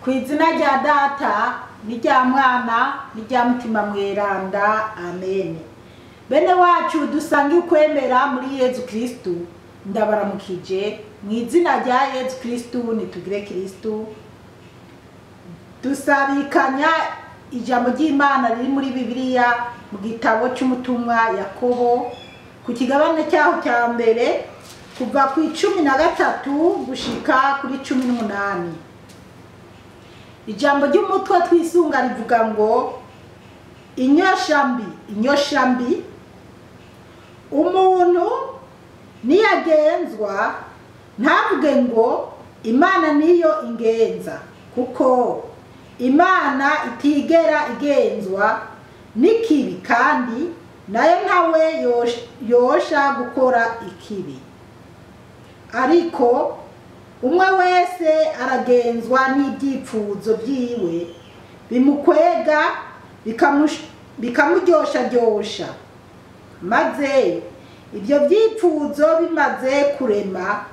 Ku izina rya Data n'irya Mwana n'irya Mutima Mweranda, amen. Bene wacu dusange ukwemera muri Yezu Kristu, ndabaramukije mu izina rya Yezu Kristu. Nitugire Kristu. Dusabikanya ijambo ry'Imana riri muri Bibiliya mu gitabo cy'umutumwa Yakobo ku kigabane cyaho cya mbere, kuva ku 13 gushika kuri 18. Ijambo ry'umutwe twisunga rivuga ngo inyoshambi. Inyoshambi, umuntu niyagenzwa ntavuge ngo Imana niyo ingenza, kuko Imana itigera igenzwa n'ikibi, kandi nayo ntawe yosha gukora ikibi. Ariko umwe wese aragenzwa n'ibyipfuzo byiwe bimukwega bikamuryosharyosha, maze ibyo byipfuzo bimaze kurema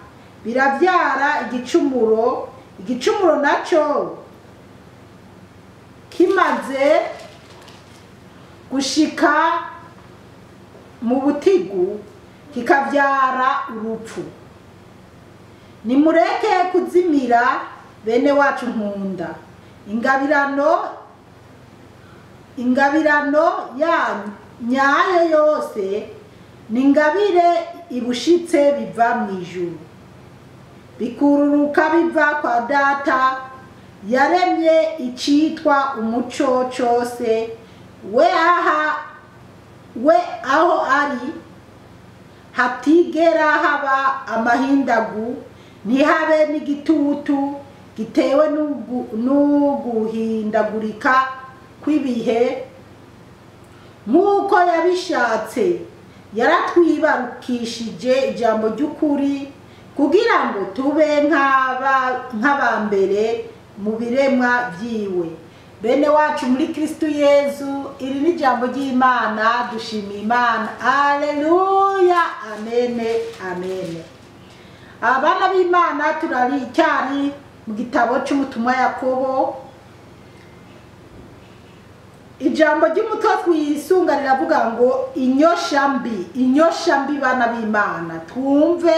birabyara igicumuro, igicumuro nacyo kimaze gushika mu butigu kikabyara urupfu. Nimureke kuzimira, bene wacu nkunda. Ingabirano yanyu nyayo yose ni ingabire ibushitse biva mu ijuru, bikururuka biva kwa Data yaremye icitwa umuco cose, we aha we aho ari hatigera haba amahindagu, ntihabe n'igitutu gitewe n'uguhindagurika kw'ibihe. Nk'uko yabishatse yaratwibarukishije ijambo ry'ukuri, kugira ngo tube nk'abambere mu biremwa byiwe. Bene wacu muri Kristu Yezu, iri ni ijambo ry'Imana. Dushimiye Imana. Aleluya, amene, amene. Abana b'Imana, turari mu gitabo cy'umutumwa Yakobo. Ijambo ry'umutwe twisunga riravuga ngo inyoshambi. Inyoshambi, bana b'Imana, twumve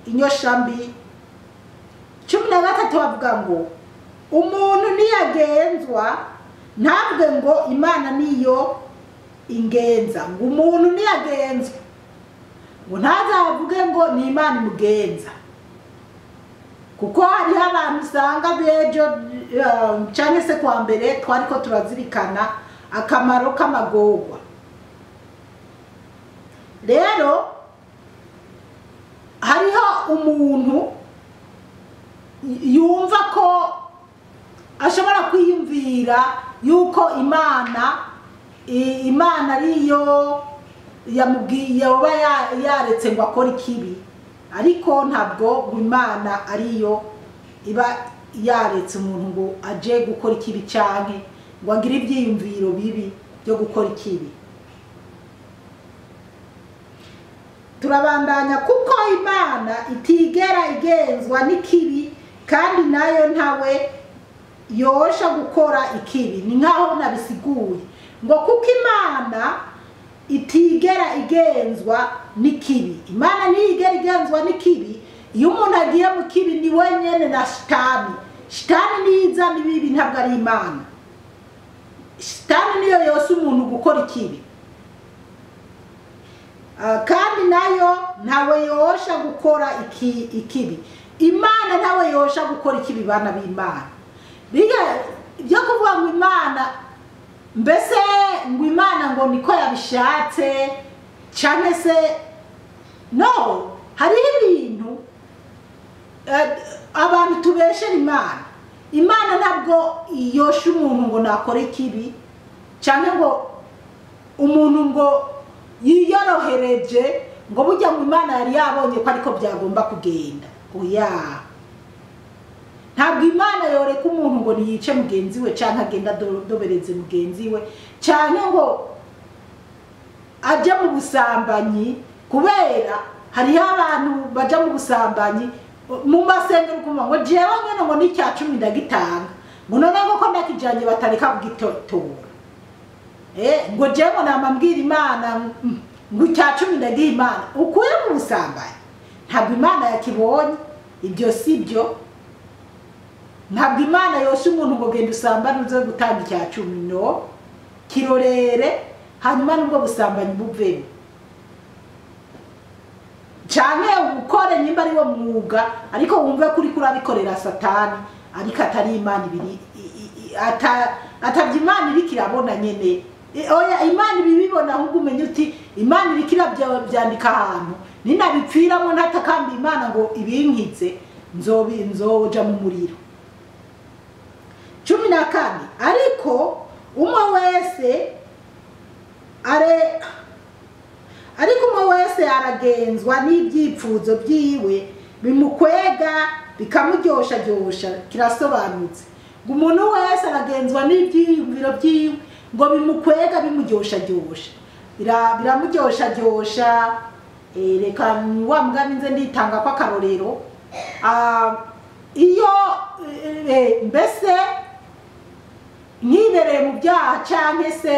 inyoshambi. 13 bavuga ngo umuntu niyagenzwa ntavuge ngo Imana niyo ingenza. Ngo umuntu niyagenzwa ngo ntazavuge ngo ni Imana imugenza, kuko hariho abantu usanga b'ejo cyangwa se kwa mbere twariko turazirikana akamaro k'amagorwa. Rero hariho umuntu yumva ko ashobora kwiyumvira yuko Imana ariyo yamubwiye yoba yaretse ngo akore ikibi, ariko ntabwo Imana ariyo iba yaretse umuntu ngo aje gukora ikibi canke ngo agire ibyiyumviro bibi byo gukora ikibi. Turabandanya, kuko Imana itigera igenzwa n'ikibi, kandi nayo ntawe yosha gukora ikibi. Ni nkaho nabisiguye ngo kuko Imana itigera igenzwa n'ikibi, Imana ntiyigera igenzwa n'ikibi. Iyo umuntu agiye mu kibi ni wenyene na shitani. Shitani niza n'ibibi, ntabwo ari Imana. Shitani niyo yose umuntu gukora ikibi, kandi nayo ntawe yosha gukora ikibi. Imana ntawe yosha gukora ikibi, bana b'Imana. Ibyo kuvuga ngo Imana mbese ngo Imana ngo niko yabishatse cyane se, no, hariho ibintu abantu tubeshera Imana. Imana ntabwo yosha umuntu ngo nakore ikibi, cyane ngo umuntu ngo yiyorohereje ngo burya ngo Imana yari yabonye ko ariko byagomba kugenda. Oya, ntabwo Imana yoreka umuntu ngo niyice mugenzi we cyangwa agenda adobereze mugenzi we, cyane ngo ajye mu busambanyi, kubera hariho abantu baja mu busambanyi mu masengero, ukumva ngo jewe nyene ngo n'icya 10 ndagitanga, Ngo none ngo ko ndakijanye batareka kugitora, ngo jewe ngo namambwira Imana ngo icya 10 ndagiha Imana, ukuye mu busambanyi. Ntabwo Imana yakibonye ibyo, si byo. Ntabwo Imana yosha umuntu ngo genda usambane uze gutanga icya 10, no kirorere, hanyuma nubwo busambanyi buvemo, canke ubukore nyimba ari wo mwuga, ariko wumve kuri kurabikorera Satani, ariko atari Imana ibiri atavye Imana iriko irabona nyene. Oya, Imana ibibibona, ahubwo umenye uti Imana iriko iravyandika ahantu, ninabipfiramo ntatakamba Imana ngo ibinkize, nzoja mu muriro. 14, ariko umwe wese ariko umwe wese aragenzwa n'ibyipfuzo byiwe bimukwega bikamuryosharyosha. Kirasobanutse ngo umuntu wese aragenzwa n'ibyiyumviro byiwe ngo bimukwega bimuryosharyosha, biramuryosharyosha. Reka wa mugani nze nditanga ko akarorero. Iyo mbese nkibereye mu byaha canke se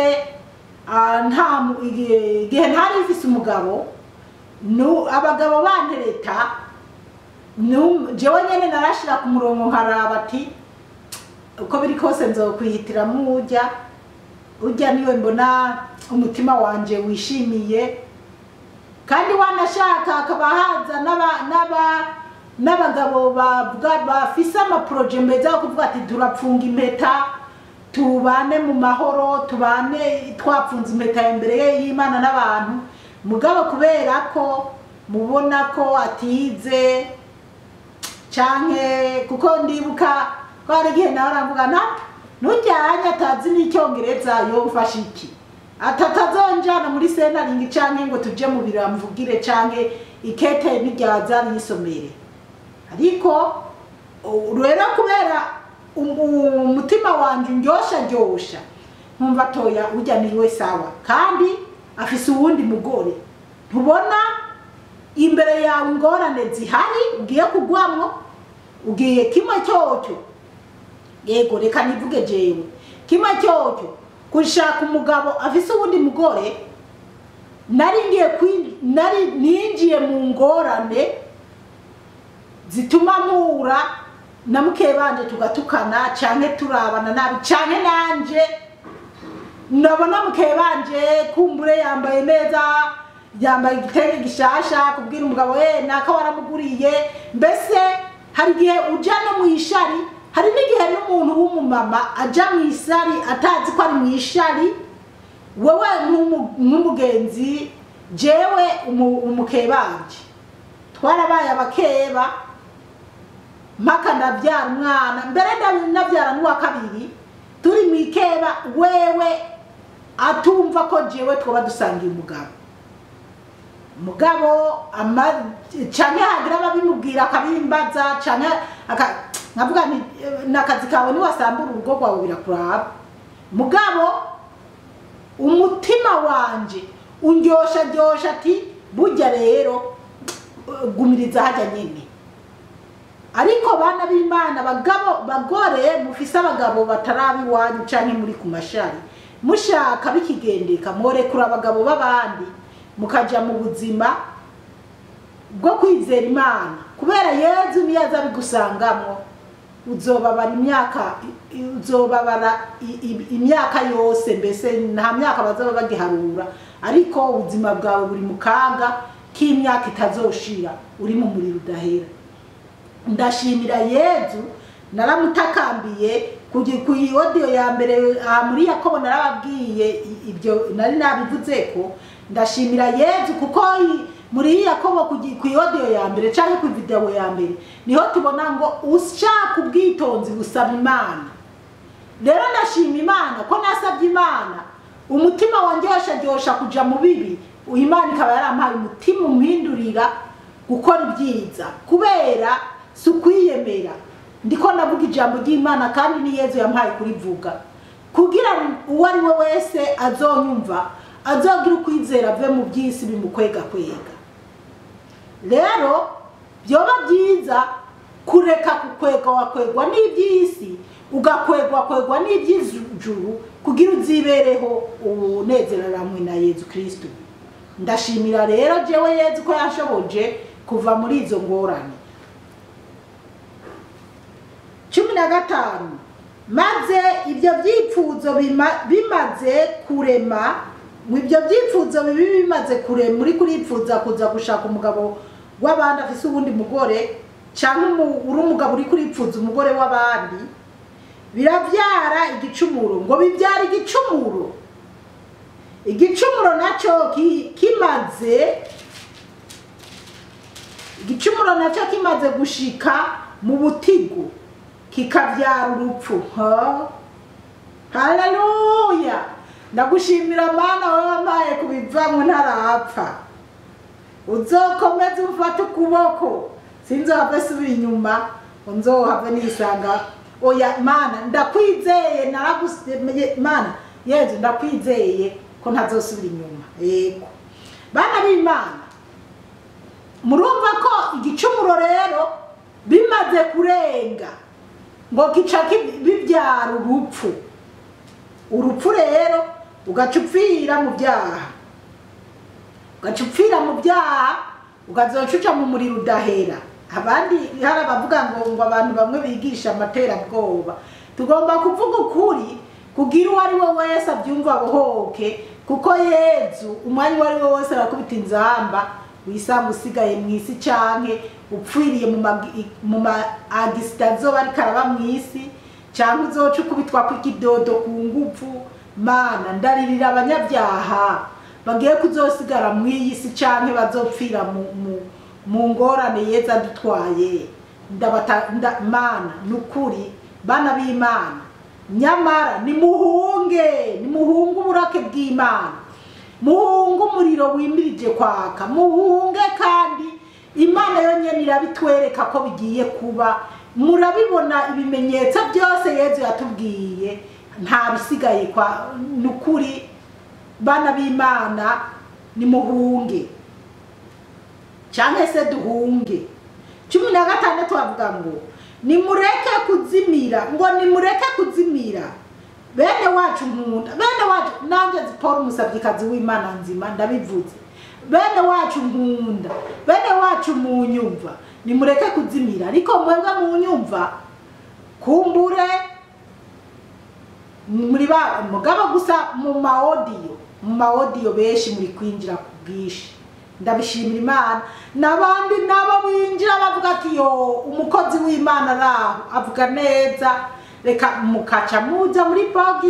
nta igihe ntari mfise umugabo, abagabo bantereta, jewe nyene narashira ku murongo nkaraba ati uko biri kose nzokwihitiramo urya, urya niwe mbona umutima wanje wishimiye. Kandi wanashaka akaba haza n'abagabo bavuga bafise amaproje meza yo kuvuga ati turapfunga impeta tubane mu mahoro, tubane twapfunze impeta ya mbere y'Imana n'abantu. Mugabo kubera ko mubona ko atize canke kuko ndibuka ko hari igihe nawe aramvuga ntujyanye atazi n'icyongereza yomfasha iki, atatazonjana muri senaringi canke ngo tuje mu biro amvugire canke ikete n'iryaza risomere. Ariko rero kubera umutima wanje undyosharyosha nkumva toya ujya niwe sawa, kandi afise uwundi mugore. Ntubona imbere yawe ingorane zihari ugiye kugwamwo, ugiye kimwe cyocyo. Yego, reka nivuge jewe kimwe cyocyo gushaka umugabo afise uwundi mugore, nari ninjiye mu ngorane zituma mpura na mukebanje tugatukana canke turabana nabi, canke nanje ndabona mukebanje kumbure yambaye neza, yambaye igitenge gishasha, kubwira umugabo naka waramuguriye. Mbese hari igihe uja no mwishari, hari n'igihe n'umuntu w'umumama aja mw'isari atazi ko ari mw'ishari. Wewe nk'umugenzi, jewe umukebanje twarabaye abakeba mpaka ndabyara umwana, mbere ndabyara n'uwa kabiri turi mw'ikeba, wewe atumva ko jewe twoba dusangiye umugabo. Mugabo canke hagira ababimubwira akabimbaza, canke nkavuga nti nakazi kawe niwasambura urugo rwawe birakuraba. Mugabo umutima wanje undyosharyosha ati burya rero gumiriza hajya nyene. Ariko bana b'Imana, bagabo bagore mufise abagabo batarabi iwanyu canke muri ku mashari, mushaka bikigendeka mworekura abagabo b'abandi mukaja mu buzima bwo kwizera Imana, kubera Yezu niyo aza bigusangamwo uzobabara imyaka, uzobabara imyaka yose, mbese nta myaka bazaba bagiharura, ariko ubuzima bwawe buri mu kaga k'imyaka itazoshira, uri mu muriro udahera. Ndashimira Yezu, naramutakambiye ku audio ya mbere muri Yakobo narababwiye ibyo nari nabivuze ko ndashimira Yezu, kuko muri Yakobo ku audio ya mbere canke ku video ya mbere niho tubona ngo ushaka ubwitonzi busaba Imana. Rero ndashima Imana ko nasabye Imana, umutima wandyosharyosha kuja mu bibi, Imana ikaba yarampaye umutima umpindurira gukora ibyiza, kubera si ukwiyemera. Ndiko ndavuga ijambo ry'Imana kandi ni Yezu yampaye kurivuga, kugira uwo ari we wese azonyumva azogira ukwizera ave mu by'isi bimukwega kwega. Rero byoba byiza Kureka kukwegwa wakwegwa n'iby'isi, ugakwegwa kwegwa n'iby'ijuru, kugira uzibereho unezereramwe na Yezu Kristo. Ndashimira rero jewe Yezu ko yanshoboje kuva muri izo ngorane. 15 maze ibyo byipfuzo bimaze kurema, ibyo byipfuzo bibi bimaze kurema, muri kuripfuza kuza gushaka umugabo w'abandi afise ubundi mugore, cyangwa uri umugabo uri kuripfuza umugore w'abandi, birabyara igicumuro. Ngo bibyara igicumuro. Igicumuro nacyo kimaze, igicumuro nacyo kimaze gushika mu butigu, kikabyara urupfu. Haleluya! Ndagushimira Mana wowe wampaye kubivamwo ntarapfa. Uzokomeze umfate ukuboko, sinzohave subira inyuma, nzohave nisanga. Oya Mana, ndakwizeye, naragusemeye Mana Yezu, ndakwizeye ko ntazosubira inyuma. Yego bana b'Imana, murumva ko igicumuro rero bimaze kurenga ngo kica bibyara urupfu. Urupfu rero ugaca upfira mu byaha, ugaca upfira mu byaha, ukazoca uja mu muriro udahera. Abandi hari abavuga ngo abantu bamwe bigisha amaterabwoba. Tugomba kuvuga ukuri kugira uwo ari we wese abyumva abohoke, kuko Yezu umwanya uwo ari we wese arakubita inzamba, wisanga usigaye mu isi canke upfiriye mu ma agisita azoba ariko araba mu isi, canke uzoca ukubitwa kw'ikidodo ku nguvu. Mana, ndaririra abanyabyaha bagiye kuzosigara mu iyi si canke bazopfira mu ngorane Yezu adutwaye. Mana, nukuri bana b'Imana, nyamara nimuhunge, nimuhunge uburake bw'Imana, muhunge umuriro wimirije kwaka, muhunge. Kandi Imana yonyene irabitwereka ko bigiye kuba. Murabibona ibimenyetso byose Yezu yatubwiye, nta bisigaye kwa. Nukuri bana b'Imana, nimuhunge canke se duhunge. 16 avuga ngo nimureke kuzimira, ngo nimureke kuzimira. Bene wacu nkunda, bene wacu, nanje Paul umusavyikazi w'Imana nzima ndabivuze. Bene wacu nkunda, bene wacu munyumva, nimureke kuzimira. Ariko mwebwe munyumva, kumbure muri ba mugabo gusa mu maaudio, mu maaudio benshi muri kwinjira ku bwinshi. Ndabishimira Imana. N'abandi nabo binjira bavuga ati yo umukozi w'Imana araho avuga neza, reka mukaca muza muri box,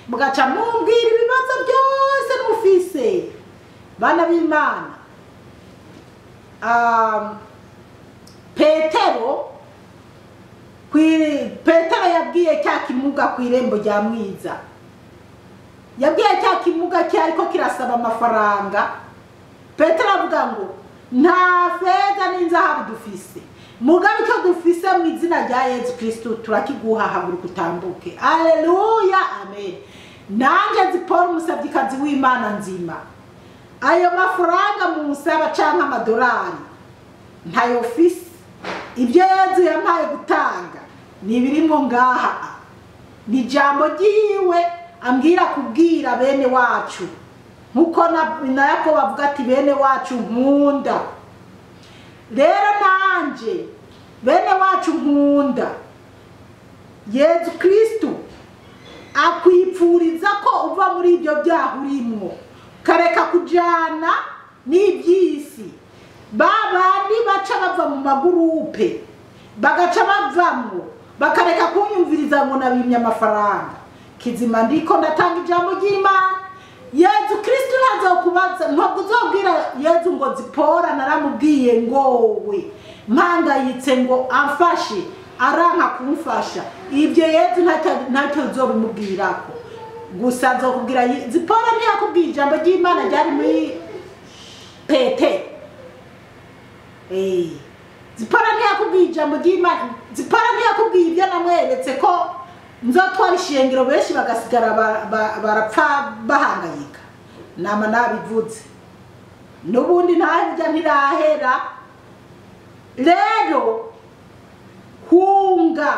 mugaca mumbwira ibibazo byose mufise. Bana b'Imana, Petero yabwiye cya kimuga ku irembo rya Mwiza, yabwiye cya kimuga cyariko kirasaba amafaranga. Petero avuga ngo nta feza n'inzahabu dufise, mugabe icyo dufise mu izina rya Yezu Kristo turakiguha, haguruka utambuke. Haleluya, amen. Nanje Paul umusavyikazi w'Imana nzima, ayo mafaranga munsaba canke amadolari ntayo fise. Ibyo Yezu yampaye gutanga ni birimwo ngaha, ni jambo ryiwe ambwira kubwira bene wacu, nkuko na Yakobo avuga ati bene wacu nkunda. Rero nanje bene wacu nkunda, Yezu Kristo akwipfuriza ko uva muri ibyo byaha urimwo, kareka kujana n'iby'isi. Babandi baca bava mu magurupe, bagaca bavamwo, bakareka kunyumviriza ngo nabimye amafaranga. Kizima ndiko ndatanga ijambo ry'Imana. Yezu Kristo ntazokubaza, ntabwo uzobwira Yezu ngo Zipora naramubwiye ngowe mpangayitse ngo amfashe, aranka kumfasha. Ibyo Yezu ntacyo uzobimubwirako. Gusa nzokubwira Zipora ntiyakubwiye ijambo ry'Imana ryari muri Petero. Zipora ntiyakubwiye ijambo ry'Imana, Zipora ntiyakubwiye ibyo namweretse ko nzotwara ishengero benshi bagasigara barapfa bahangayika. Nama nabivuze, n'ubundi ntajya ntirahera. Rero Hunga,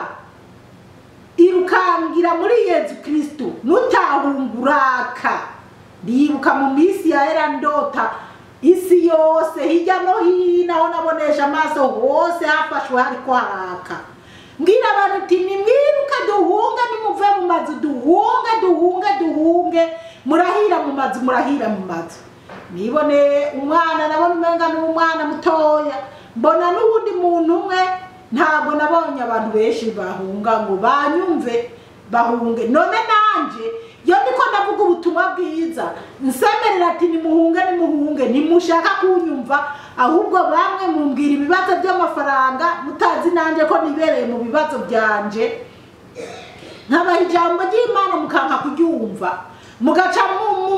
irukangira muri Yezu Kristo, nutahunguraka. Ndibuka mu minsi ya era ndota isi yose hirya no hino, aho nabonesha amaso hose hafashwe hariko haraka. Mbwira abantu uti nimwiruke duhunge, nimuve mu mazu duhunge, duhunge, duhunge, murahira mu mazu, murahira mu mazu. Nibone umwana, nabona umenga n'umwana mutoya, mbona n'uwundi muntu umwe. Ntabwo nabonye abantu benshi bahunga ngo banyumve bahunge. None nanje iyo ndiko ndavuga ubutumwa bwiza nsemerera ati nimuhunge, nimuhunge, nimushaka kunyumva, ahubwo bamwe mumbwira ibibazo by'amafaranga mutazi nanje ko nibereye mu bibazo byanje. Nkabaha ijambo ry'Imana mukanka kuryumva, mugaca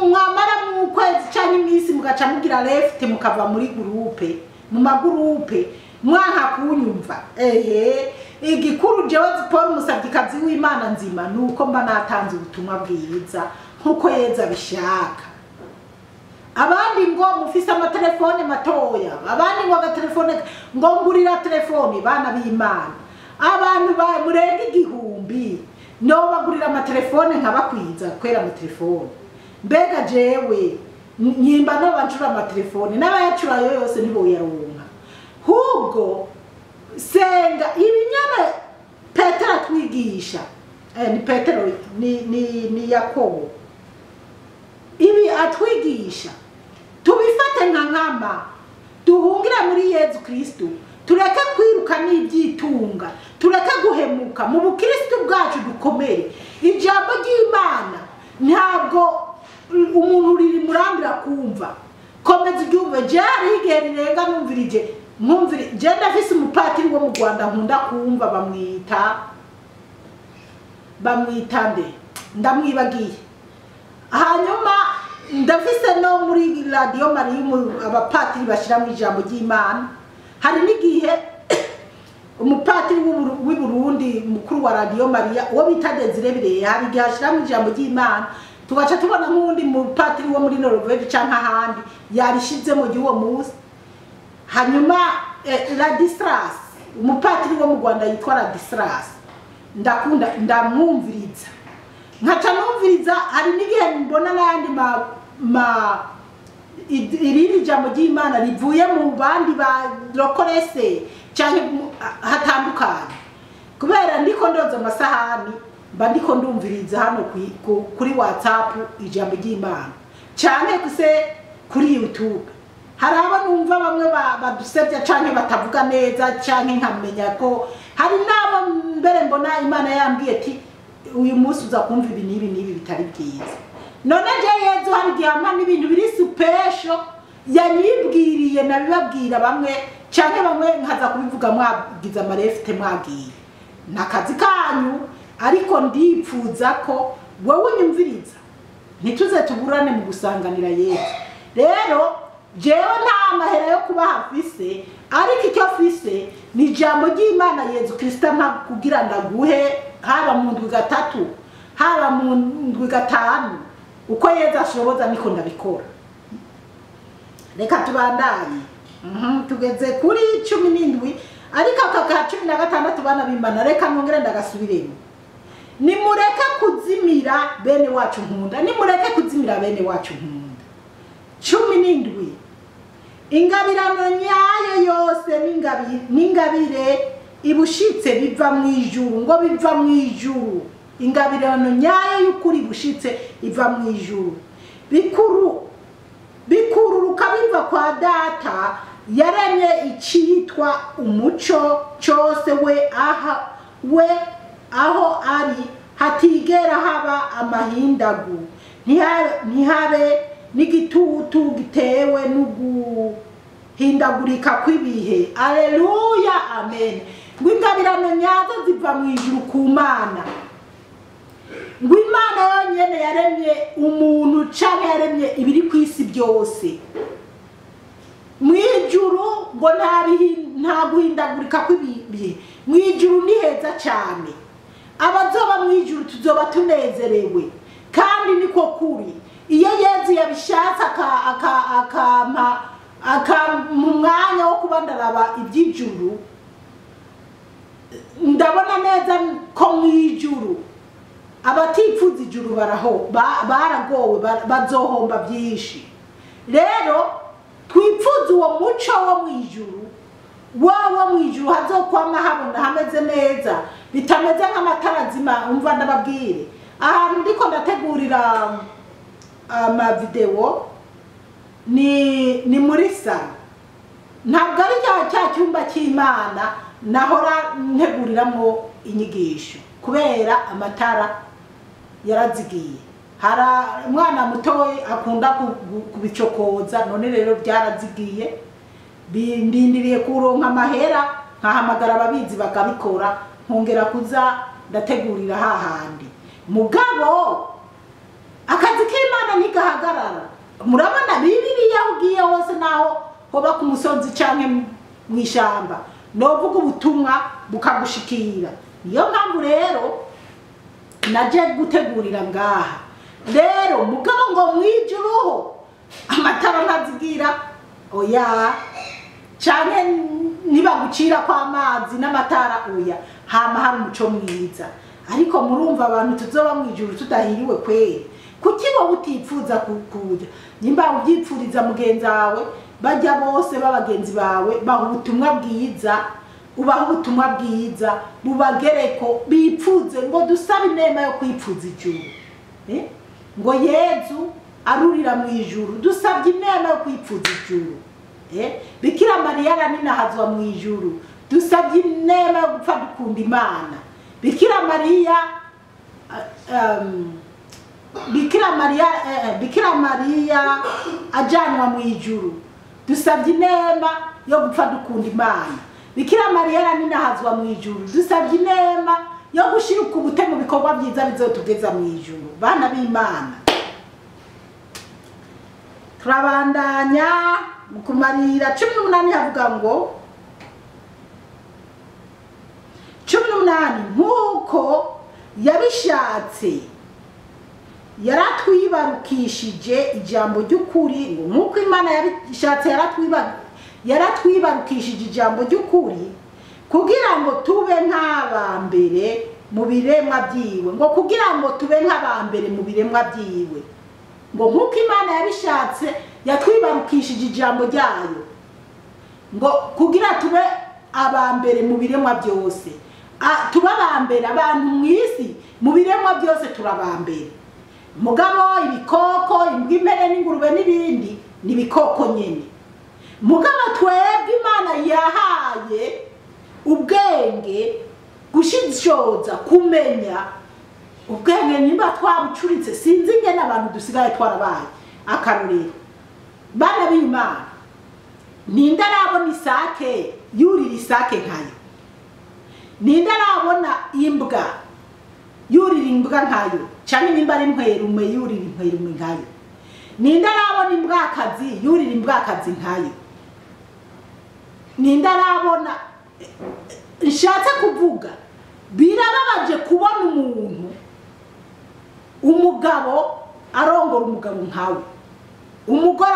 mwamara mu kwezi canke iminsi mugaca mugira left, mukava muri groupe, mu magurupe, mwanka kunyumva. Ehe, igikuru jewe Paul Musavyikazi w'Imana nzima nuko mba natanze ubutumwa bwiza nkuko Yezu abishaka. Abandi ngo mufise amatelefone matoya, abandi ngo agatelefone, ngo ngurira telefone. Bana b'Imana, abantu murenga 1000 no bagurira amatelefone nkabakwiza kwera amatelefone. Mbega jewe nyimba no bancura amatelefone, n'abayacura yo yose ntiboyaronka. Hubwo senga ibinyana Petero atwigisha, ni Petero ni Yakobo, ibi atwigisha tubifate nka nkama, duhungire muri Yezu Kristo, tureke kwiruka n'ibyitunga, tureke guhemuka mu bukristo bwacu, dukomere. Ijambo ry'Imana ntabwo umuntu riri murambira kumva, komeza uryumve. Je hariho igihe rirenga numvirije, nkumvire. Je ndafise umupatiri wo mu Rwanda nkunda kumva, bamwita nde, ndamwibagiye. Hanyuma ndafise no muri Radio Maria abapatiri bashira mu ijambo ry'Imana. Hari n'igihe umupatiri w'i Burundi mukuru wa Radio Maria uwo bita Desire Birehe, hari igihe ashira mu ijambo ry'Imana, tugaca tubona nk'uwundi mupatiri wo muri Norvege canke ahandi yarishize mu gihe uwo munsi. Hanyuma Ladislas, umupatiri wo mu Rwanda yitwa Ladislas, ndakunda ndamwumviriza, nkaca numviriza. Hari n'igihe mbona n'ayandi irindi jambo ry'Imana rivuye mu bandi ba lokorese canke hatandukanye, kubera ndiko ndoza amasahani mba ndiko ndumviriza hano kuri WhatsApp ijambo ry'Imana canke kuse kuri YouTube. Hari abo numva bamwe badusebya canke batavuga neza, canke nkamenya ko hari n'abo mbere mbona Imana yambwiye ati uyu munsi uza kumva ibi n'ibi n'ibi bitari byiza. None je Yezu hari igihe ampa n'ibintu biri supesho yanyibwiriye, nabibabwira bamwe canke bamwe nkaza kubivuga mwagize amarefite mwagiye nakazi kanyu, ariko ndipfuza ko wowe unyumviriza ntituze tuburane mu gusanganira Yezu. Rero jewe nta mahera yo kubaha mfise, ariko icyo mfise ni ijambo ry'Imana Yezu Kristo ampa kugira ndaguhe, haba mu ndwi gatatu, haba mu ndwi gatanu, uko Yezu ashoboza niko ndabikora. Reka tubandanye. Tugeze kuri 17, ariko aka ka 16 bana b'Imana, reka nongere ndagasubiremo. Nimureke kuzimira bene wacu nkunda, nimureke kuzimira bene wacu nkunda. 17, ingabirano nyayo yose n'ingabire ibushitse biva mu ijuru, ngo biva mu ijuru. Ingabirano nyayo y'ukuri ibushitse iva mu ijuru, bikururuka biva kwa Data yaremye icitwa umuco cyose, we aho ari hatigera haba amahindagu, ntihabe n'igitutu gitewe n'uguhindagurika kw'ibihe. Aleluya, amen. Ngo ingabirano nyazo ziva mu ijuru ku Mana, ngo Imana yonyene yaremye umuntu canke yaremye ibiri ku isi byose. Mu ijuru ngo nta guhindagurika kw'ibihe, mu ijuru ni heza cyane, abazoba mu ijuru tuzoba tunezerewe, kandi niko kuri. Iyo Yezu yabishatse akampa mu mwanya wo kuba ndaraba iby'ijuru, Ndabona neza ko mu ijuru abatipfuza ijuru baraho baragowe, bazohomba byinshi. Rero twipfuza uwo muco wo mu ijuru, wowo mu ijuru hazokwama habona hameze neza, bitameze nk'amatara azima. Umva ndababwire, ahantu ndiko ndategurira amavideo ni muri salo, ntabwo ari cya cyumba cy'Imana nahora nteguriramo inyigisho, kubera amatara yarazigiye. Hari umwana mutoyi akunda kubicokoza, none rero byarazigiye, bindindiriye kuronka amahera nkahamagara ababizi bakabikora, nkongera kuza ndategurira hahandi. Mugabo akazi k'Imana ntigahagarara. Murabona Bibiliya aho ugiye hose, naho hoba ku musozi canke mw'ishamba, novuga ubutumwa bukagushikira. Niyo mpamvu rero naje gutegurira ngaha. Rero mugabo ngo mwijuruho amatara ntazigira, oya, canke nibagucira kwa amazi n'amatara, oya, hama hari umuco mwiza. Ariko murumva abantu tuzoba mwijuru tudahiriwe kweri. Kuki wowe utipfuza kuja? Nimba ubyipfuriza mugenzi wawe, bajya bose b'abagenzi bawe, baha ubutumwa bwiza, ubaha ubutumwa bwiza bubagereko, bipfuze ngo dusabe inema yo kwipfuza ijuru. Ngo Yezu arurira mu ijuru, dusabye inema yo kwipfuza ijuru. Bikira Mariya araninahazwa mu ijuru, dusabye inema yo gupfa dukunda Imana. Bikira Mariya Bikira Mariya ajanwa mu ijuru, dusabye inema yo gupfa dukunda Imana. Bikira Mariya araninahazwa mu ijuru, dusabye inema yo gushirika ubute mu bikorwa byiza bizotugeza mu ijuru. Bana b'Imana, turabandanya mu kumarira 18 havuga ngo 18 nkuko yabishatse yaratwibarukishije ijambo ry'ukuri, ngo nkuko Imana yabishatse yaratwibarukishije ijambo ry'ukuri kugira ngo tube nk'abambere mu biremwa byiwe, ngo kugira ngo tube nk'abambere mu biremwa byiwe, ngo nkuko Imana yabishatse yatwibarukishije ijambo ryayo ngo kugira tube abambere mu biremwa byose. Tuba abambere abantu mu isi, mu biremwa byose turabambere. Mugabo ibikoko, imbwa, impene n'ingurube n'ibindi ni bikoko nyene. Mugabo twebwe Imana yahaye ubwenge, gushishoza, kumenya ubwenge. Nimba twabucuritse, sinzi ingene abantu dusigaye twarabaye. Akarorero, bana b'Imana, ninde arabona isake yurira isake nkayo? Ninde arabona imbwa yurira imbwa nkayo? Canke nimba ari impwerume yurira impwerume nkayo? Ninde arabona imbwakazi yurira imbwakazi nkayo? Ninde arabona? Nshatse kuvuga, birababaje kubona umuntu, umugabo arongora umugabo nkawe, umugore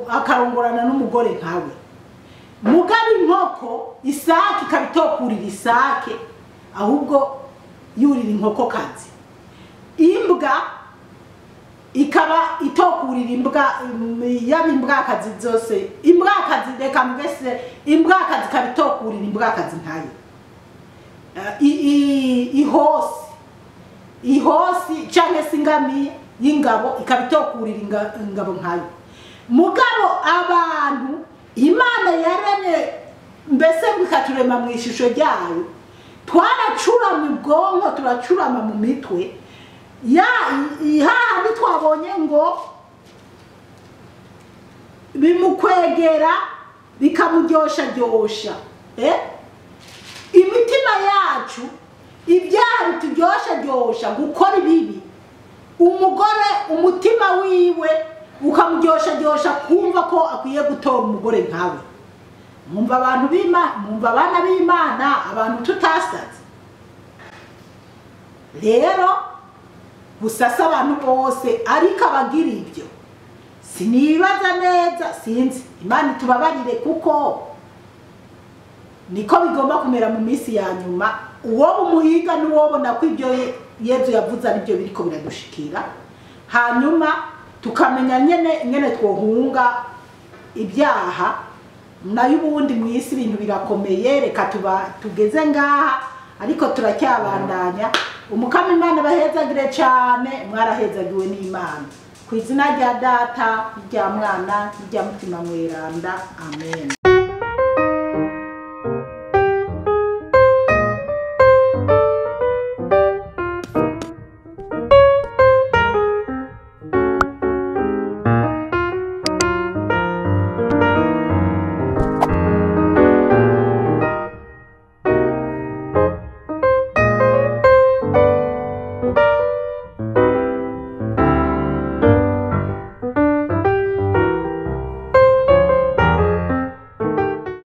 akarongorana n'umugore nkawe. Mugabo inkoko isake ikabitokurira isake, ahubwo yurira inkokokazi. Imbwa ikaba itokurira imbwa, yaba imbwakazi zose, imbwakazi reka mbese, imbwakazi ikaba itokurira imbwakazi nkayo. Ihosi canke se ingamiya y'ingabo ikaba itokurira ingabo nkayo. Mugabo abantu Imana yaremye mbese ngo ikaturema mu ishusho ryayo, twaracurama ubwonko, turacurama mu mitwe ya hahandi twabonye ngo bimukwegera bikamuryosharyosha. Imitima yacu ibyaha bituryosharyosha gukora ibibi, umugore umutima wiwe ukamuryosharyosha kumva ko akwiye gutora umugore nkawe. Mwumva abantu b'Imana, mwumva abana b'Imana, abantu tutasaze. Rero gusasa abantu bose, ariko abagira ibyo sinibaza neza, sinzi. Imana itubabarire, kuko Niko bigomba kumera mu minsi ya nyuma. Uwo umuhiga n'uwobona ko ibyo Yezu yavuze ari byo biriko biradushikira, hanyuma tukamenya nyene twohunga ibyaha. Nayo ubundi mu isi ibintu birakomeye, reka tugeze ngaha ariko turacyabandanya. Umukama Imana bahezagire cyane, mwarahezagiwe n'Imana. Ku izina rya Data, n'irya Mwana, n'irya Mutima Mweranda, amen.